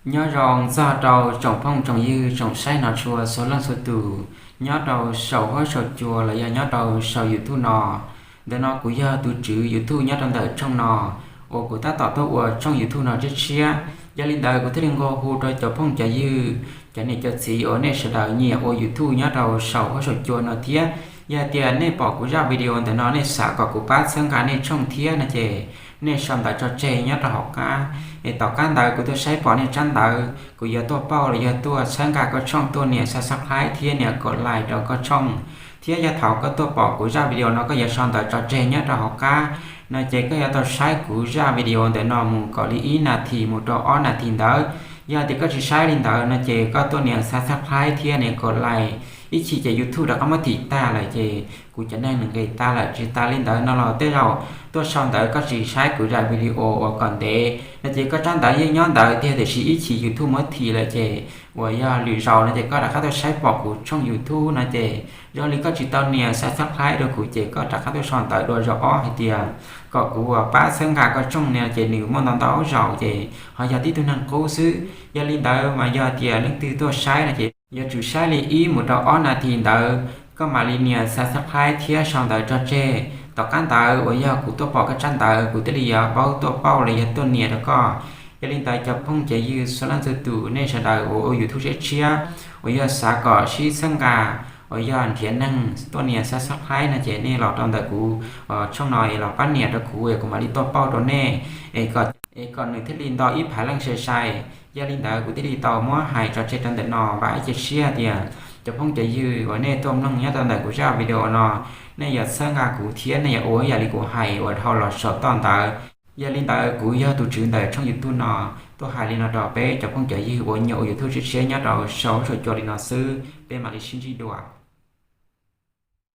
Nyob zoo txog rau tsoom phooj tsoom ywg tsoom saib no tshua txhua leej txhua tus nyob rau saum huab saum cua los yog nyob rau saum YouTube no. Ntawm no kuv yog tus tswv YouTube nyob rau ntawm tshooj no uas kuv tab tom tuaj ua tshooj YouTube no tshiab tshiab. Yog li ntawd kuv thiaj li nqua hu rau cov phooj cov ywg, cov niam cov txiv uas nej sawv daws nyiam ua YouTube nyob rau saum huab saum cua no thiab. Yog tias nej pom kuv zaj video ntawm no nej xav kom kuv pab txhawb nqa nej tshooj thiab no ces nej sau ntawv tso tseg nyob rau hauv qab. Es tom qab ntawd kuv tuaj saib pom nej tsab ntawv kuv yuav tuaj pauj los yog tuaj txhawb nqa koj tshooj, tuaj nias subscribe thiab nias kom like rau koj tshooj. Thiab yog thaum koj tuaj pom kuv zaj video no koj yuav sau ntawv tso tseg nyob rau hauv qab no ces koj yuav tau saib kuv zaj video ntawm no mus kom li ib nas this mus rau ob nas this ntawd. Yog tias koj tsis saib li ntawd no ces koj tuaj nias subscribe thiab nias kom like, ib chim ces YouTube rov qab muab thim tag lawm ces kuv cov neeg nws nqis tag lawm. Tsis tas li ntawd no los tej zaum tuaj sau ntawv koj tsis saib kuv zaj video uas kom ntev no ces koj tsab ntawv yeej nyob ntawd tiag, tiam sis ib chim YouTube muab thim lawm ces uas yog lwm zaus no ces koj rov qab tuaj saib pom kuv tshooj YouTube no ces zoo li koj tsis tau nias subscribe rau kuv ces koj rov qab tuaj sau ntawv dua zaum ob hais tias kom kuv uas pab txhawb nqa koj tshooj no ces nws muaj ntau ntau zaus ces ho yog tib tug neeg qub xwb. Yog li ntawd mas yog tias leej twg tuaj saib no ces yuav tsum saib li ib mus rau ob nas this ntawd koj mam li nias subscribe thiab sau ntawv tso tseg. Tom qab ntawd uas yog kuv tuaj pom koj tsab ntawv kuv thiaj li yuav paub tuaj pauj los yog tuaj nias rau koj. Yog li ntawd cov phooj cov ywg txhua leej txhua tus nej sawv daws uas ua YouTube tshiab tshiab uas yog xav kom sib txhawb nqa uas yog nrhiav neeg tuaj nias subscribe no ces nej los rau ntawm kuv tshooj no es los pab nias rau kuv es kuv mam li tuaj pauj rau nej es kom nws thiaj li nto ib phav leej sai sai. Yog li ntawd kuv thiaj li tau muab hais tso tseg rau ntawm no. Vam ib ce siab tias cov phooj cov ywg uas nej tuaj mloog nyob rau ntawm kuv zaj video no, nej yuav txhawb nqa kuv thiab nej yuav ua ib yam li kuv hais uas dhau los saum toj ntawd. Yog li ntawd kuv yog tus tswv ntawm tshooj YouTube no tuaj hais li no rau peb cov phooj cov ywg uas nyiam ua YouTube tshiab tshiab nyob rau saum huab saum cua li no xwb, peb mam li sib ntsib dua.